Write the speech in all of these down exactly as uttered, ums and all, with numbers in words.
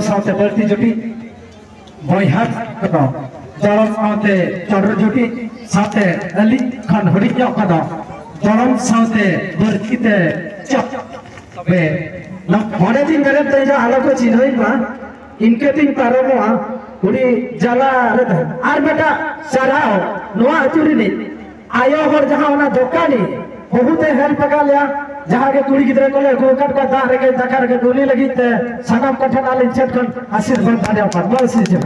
ᱥᱟᱶᱛᱮ ᱵᱟᱹᱲᱛᱤ ᱡᱩᱴᱤ, ᱵᱚᱭᱦᱟ ᱠᱚᱫᱚ ᱡᱚᱲᱚᱢ ᱥᱟᱶᱛᱮ ᱪᱚᱰᱚᱨ ᱡᱩᱴᱤ, ᱥᱟᱶᱛᱮ ᱟᱹᱞᱤᱧ ᱠᱷᱚᱱ ᱦᱩᱰᱤᱧ ᱧᱚᱜ ᱠᱚᱫᱚ ᱡᱚᱲᱚᱢ ᱥᱟᱶᱛᱮ ᱵᱟᱹᱲᱛᱤ ᱛᱮ ᱪᱚᱯ᱾ ᱛᱚᱵᱮ ᱱᱚ-, ᱢᱚᱬᱮ ᱫᱤᱱ ᱵᱮᱨᱮᱫ ᱛᱮ ᱤᱧ ᱫᱚ ᱟᱞᱚ ᱠᱚ ᱪᱤᱱᱦᱟᱹᱣᱤᱧ ᱢᱟ, ᱤᱱᱠᱟᱹ ᱛᱤᱧ ᱯᱟᱨᱚᱢᱚᱜᱼᱟ᱾ ᱩᱰᱤ ᱡᱟᱞᱟ ᱨᱮ ᱛᱟᱦᱮᱸ᱾ ᱟᱨ ᱢᱤᱫᱴᱟᱜ ᱥᱟᱨᱦᱟᱣ ᱱᱚᱣᱟ ᱟᱹᱛᱩ ᱨᱤᱱᱤᱡ ᱟᱭᱳ ᱦᱚᱲ ᱡᱟᱦᱟᱸ ᱚᱱᱟ ᱫᱚᱠᱟᱱᱤ ᱵᱚᱦᱩᱛ ᱮ help ᱟᱠᱟᱫ ᱞᱮᱭᱟ, ᱡᱟᱦᱟᱸ ᱜᱮ ᱠᱩᱲᱤ ᱜᱤᱫᱽᱨᱟᱹ ᱠᱚᱞᱮ ᱟᱹᱜᱩ ᱟᱠᱟᱫ ᱠᱚᱣᱟ ᱫᱟᱜ ᱨᱮᱸᱜᱮᱡ ᱫᱟᱠᱟ ᱨᱮᱸᱜᱮᱡ ᱩᱱᱤ ᱞᱟᱹᱜᱤᱫ ᱛᱮ ᱥᱟᱱᱟᱢ ᱠᱚᱴᱷᱮᱱ ᱟᱹᱞᱤᱧ ᱴᱷᱮᱱ ᱠᱷᱚᱱ ᱟᱥᱤᱨᱵᱟᱫᱽ ᱫᱟᱲᱮᱭᱟᱜ ᱢᱟ᱾ ᱢᱚᱡᱽ ᱥᱤᱨᱡᱟᱹᱣ᱾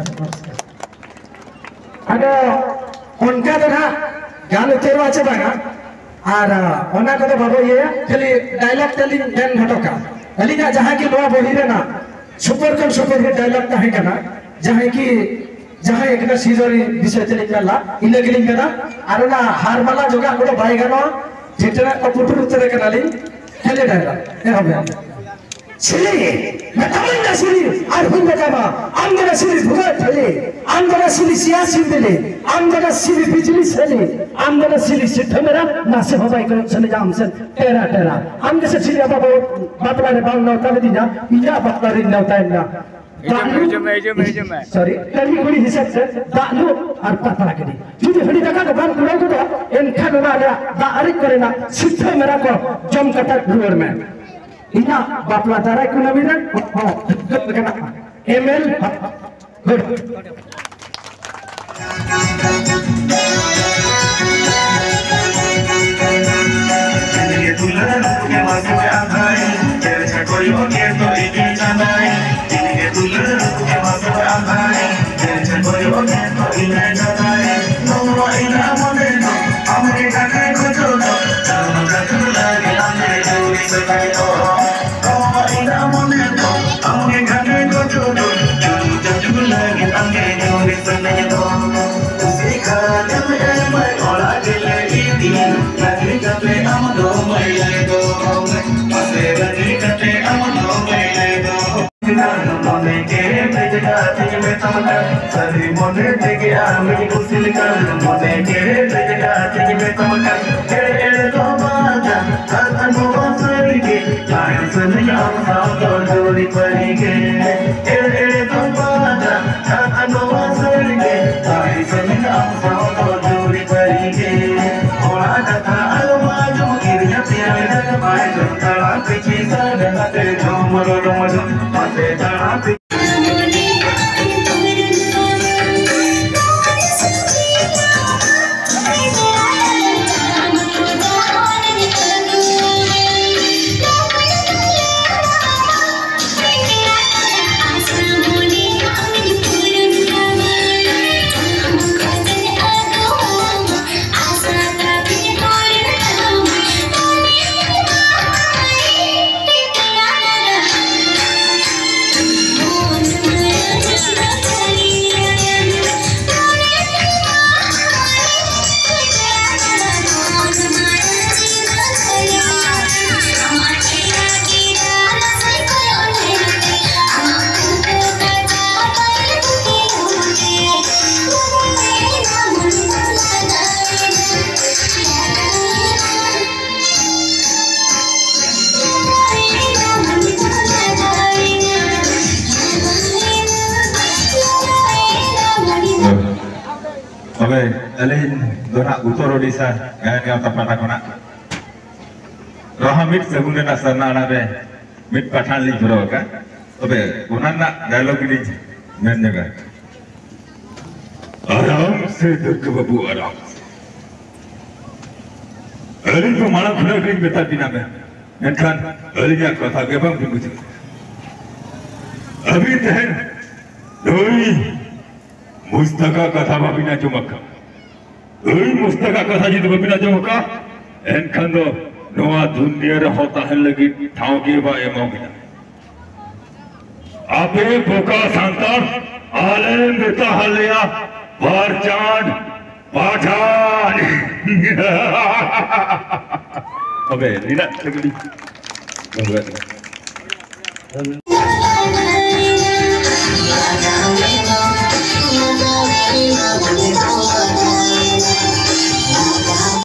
ᱟᱫᱚ ᱚᱱᱠᱟ ᱫᱚ ᱱᱟᱦᱟᱜ ᱜᱟᱱ ᱩᱛᱟᱹᱨᱚᱜᱼᱟ ᱪᱮ ᱵᱟᱝᱟ, ᱟᱨ ᱚᱱᱟ ᱠᱚᱫᱚ ᱵᱟᱵᱚ ᱤᱭᱟᱹᱭᱟ, ᱠᱷᱟᱹᱞᱤ dialogue ᱛᱮᱞᱤᱧ ᱢᱮᱱ ᱦᱚᱴᱚ ᱠᱟᱜᱼᱟ᱾ ᱟᱹᱞᱤᱧᱟᱜ ᱡᱟᱦᱟᱸ ᱜᱮ ᱱᱚᱣᱟ ᱵᱚᱦᱤ ᱨᱮᱱᱟᱜ super ᱠᱷᱚᱱ super hit dialogue ᱛᱟᱦᱮᱸ ᱠᱟᱱᱟ, ᱡᱟᱦᱟᱸᱭ ᱜᱮ ᱡᱟᱦᱟᱸᱭ ᱮᱠᱫᱚᱢ ᱥᱤᱨᱡᱚᱱᱤ ᱵᱤᱥᱚᱭ ᱛᱮᱞᱤᱧ ᱢᱮᱱ ᱞᱟ, ᱤᱱᱟᱹ ᱜᱮᱞᱤᱧ ᱢᱮᱱᱟ᱾ ᱟᱨ ᱚᱱᱟ ᱦᱟᱨ ᱢᱟᱞᱟ ᱡᱚᱜᱟᱜ ᱠᱚᱫᱚ ᱵᱟᱭ ᱜᱟᱱᱚᱜᱼᱟ, ᱡᱮᱴᱟᱱᱟᱜ ᱠᱚ ᱯᱩᱴᱩᱨ ᱩᱛᱟᱹᱨ ᱠᱟᱱᱟᱞᱤᱧ᱾ ᱠᱷᱮᱞᱮ ᱰᱟᱭᱞᱟ, ᱮᱦᱚᱵ ᱢᱮ᱾ ᱥᱤᱞᱤ, ᱢᱮᱛᱟᱢᱟᱹᱧ ᱫᱚ ᱥᱤᱞᱤ, ᱟᱨ ᱦᱩᱧ ᱢᱮᱛᱟᱢᱟ, ᱟᱢ ᱫᱚ ᱥᱤᱞᱤ ᱵᱷᱩᱜᱟᱹᱜ ᱴᱷᱮᱞᱤ, ᱟᱢ ᱫᱚ ᱥᱤᱞᱤ ᱥᱤᱭᱟ ᱥᱤᱢᱵᱤᱞᱤ, ᱟᱢ ᱫᱚ ᱥᱤᱞᱤ ᱵᱤᱡᱽᱞᱤ ᱥᱮᱞᱤ, ᱟᱢ ᱫᱚ ᱥᱤᱞᱤ ᱥᱤᱴᱷᱟᱹ ᱢᱮᱨᱟ, ᱱᱟᱥᱮ ᱦᱚᱸ ᱵᱟᱭ ᱠᱚᱭᱚᱜ ᱥᱟᱱᱟᱧᱟ ᱟᱢ ᱥᱮᱱ ᱴᱮᱨᱟ ᱴᱮᱨᱟ᱾ ᱟᱢ ᱜᱮᱥᱮ ᱥᱤᱞᱤ ᱟᱵᱚ ᱵᱟᱯᱞᱟ ᱨᱮ ᱵᱟᱢ ᱱᱮᱣᱛᱟ ᱞᱤᱫᱤᱧᱟ, ᱤᱧᱟᱹᱜ ᱵᱟᱯᱞᱟ ᱨᱮᱧ ᱱᱮᱣᱛᱟᱭᱮᱱᱟ᱾ ᱦᱤᱡᱩᱜ ᱢᱮ, ᱦᱤᱡᱩᱜ ᱢᱮ, ᱦᱤᱡᱩᱜ ᱢᱮ, ᱦᱤᱡᱩᱜ ᱢᱮ᱾ Sorry, ᱠᱟᱹᱢᱤ ᱠᱩᱲᱤ ᱦᱤᱥᱟᱹᱵ ᱛᱮ ᱫᱟᱜ ᱞᱩ ᱟᱨ ᱯᱟᱛᱲᱟ ᱜᱤᱰᱤ᱾ ᱡᱩᱫᱤ ᱦᱟᱺᱰᱤ ᱫᱟᱠᱟ ᱠᱚ ᱵᱟᱢ ᱠᱩᱲᱟᱹᱣ ᱜᱚᱫᱟ, ᱮᱱᱠᱷᱟᱱ ᱚᱱᱟ ᱨᱮᱭᱟᱜ ᱫᱟᱜ ᱟᱨᱮᱡ ᱠᱚᱨᱮᱱᱟᱜ ᱥᱤᱴᱷᱟᱹ ᱢᱮᱨᱟ ᱠᱚ ᱡᱚᱢ ᱠᱟᱛᱮ ᱨᱩᱣᱟᱹᱲ ᱢᱮ᱾ ᱤᱧᱟᱹᱜ ᱵᱟᱯᱞᱟ ᱫᱟᱨᱟᱭ ᱠᱩᱱᱟᱹᱢᱤ ᱨᱮ ᱦᱚᱸ ᱴᱷᱤᱠᱟᱹ ᱠᱟᱱᱟ᱾ ᱮᱢ ᱮᱞ ᱜᱚᱰ᱾ ᱥᱟᱹᱨᱤ ᱟᱢ ᱥᱟᱶ ᱫᱚ ᱡᱩᱨᱤ ᱯᱟᱹᱨᱤ ᱜᱮ, ᱮᱲᱮ ᱮᱲᱮ ᱫᱚ ᱵᱟᱝᱟ, ᱠᱟᱛᱷᱟ ᱱᱚᱣᱟ ᱥᱟᱹᱨᱤ ᱜᱮ᱾ ᱟᱹᱰᱤ ᱥᱟᱹᱨᱤ ᱟᱢ ᱥᱟᱶ ᱫᱚ ᱡᱩᱨᱤ ᱯᱟᱹᱨᱤ ᱜᱮ᱾ ᱚᱲᱟᱜ ᱠᱟᱛᱷᱟ ᱟᱞᱚᱢ ᱟᱸᱡᱚᱢ, ᱠᱤᱨᱤᱧ ᱟᱯᱮᱭᱟ ᱡᱟᱜᱟ ᱵᱟᱭ ᱡᱚᱢ, ᱛᱟᱲᱟᱢ ᱯᱤᱪᱷᱤ ᱥᱟᱰᱮ ᱠᱟᱛᱮ ᱡᱚᱢ ᱨᱚᱲ ᱢᱚᱡᱚᱢ, ᱯᱟᱥᱮ ᱛᱟᱲᱟᱢ ᱯᱤᱪᱷᱤ ᱛᱚᱵᱮ ᱟᱹᱞᱤᱧ ᱫᱚ ᱱᱟᱜ ᱩᱛᱛᱚᱨ ᱳᱰᱤᱥᱟ ᱜᱟᱭᱟᱱ ᱜᱟᱶᱛᱟ ᱯᱟᱦᱴᱟ ᱠᱷᱚᱱᱟᱜ ᱨᱟᱦᱟ ᱢᱤᱫ ᱥᱟᱹᱜᱩᱱ ᱨᱮᱱᱟᱜ ᱥᱟᱨᱱᱟ ᱟᱲᱟᱝ ᱨᱮ ᱢᱤᱫ ᱯᱟᱴᱷᱟᱱ ᱞᱤᱧ ᱯᱩᱨᱟᱹᱣ ᱟᱠᱟᱫ᱾ ᱛᱚᱵᱮ ᱚᱱᱟ ᱨᱮᱱᱟᱜ ᱰᱟᱭᱞᱚᱜ ᱜᱮᱞᱤᱧ ᱢᱮᱱ ᱧᱚᱜᱟ᱾ ᱟᱨᱟᱢ ᱥᱮ ᱫᱩᱨᱜᱟᱹ ᱵᱟᱹᱵᱩ, ᱟᱨᱟᱢ ᱥᱮ᱾ ᱟᱹᱞᱤᱧ ᱫᱚ ᱢᱟᱲᱟᱝ ᱠᱷᱚᱱᱟᱜ ᱜᱮᱞᱤᱧ ᱢᱮᱛᱟᱫ ᱵᱤᱱᱟ ᱢᱮ, ᱢᱮᱱᱠᱷᱟᱱ ᱟᱹᱞᱤᱧᱟᱜ ᱠᱟᱛᱷᱟ ᱜᱮ ᱵᱟᱝ ᱵᱤᱱ ᱵᱩᱡᱷᱟᱹᱣ᱾ ᱟᱹᱵᱤᱱ ᱛᱮᱦᱮᱧ ᱱᱩᱭ ᱢᱩᱥᱛᱟᱠᱟ ᱠᱟᱛᱷᱟ ᱵᱟᱵᱤᱱ ᱟᱸᱡᱚᱢ ᱟᱠᱟᱫ᱾ ᱟᱹᱭ ᱢᱩᱥᱛᱟᱠᱟ ᱠᱟᱛᱷᱟ ᱡᱩᱫᱤ ᱵᱟᱵᱤᱱ ᱟᱸᱡᱚᱢ ᱟᱠᱟᱫ, ᱮᱱᱠᱷᱟᱱ ᱫᱚ ᱱᱚᱣᱟ ᱫᱩᱱᱤᱭᱟᱹ ᱨᱮᱦᱚᱸ ᱛᱟᱦᱮᱱ ᱞᱟᱹᱜᱤᱫ ᱴᱷᱟᱶ ᱜᱮ ᱵᱟᱭ ᱮᱢᱟ ᱵᱤᱱᱟ᱾ ᱟᱯᱮ ᱵᱚᱠᱟ ᱥᱟᱱᱛᱟᱲ ᱟᱞᱮ ᱢᱮᱛᱟ ᱦᱟᱞᱮᱭᱟ ᱵᱟᱨ ᱪᱟᱸᱫ ᱯᱟᱴᱷᱟᱱ᱾ ᱛᱚᱵᱮ ᱱᱤᱱᱟᱹᱜ ᱛᱮᱜᱮᱞᱤᱧ ᱫᱚᱦᱚᱭᱮᱫᱟ᱾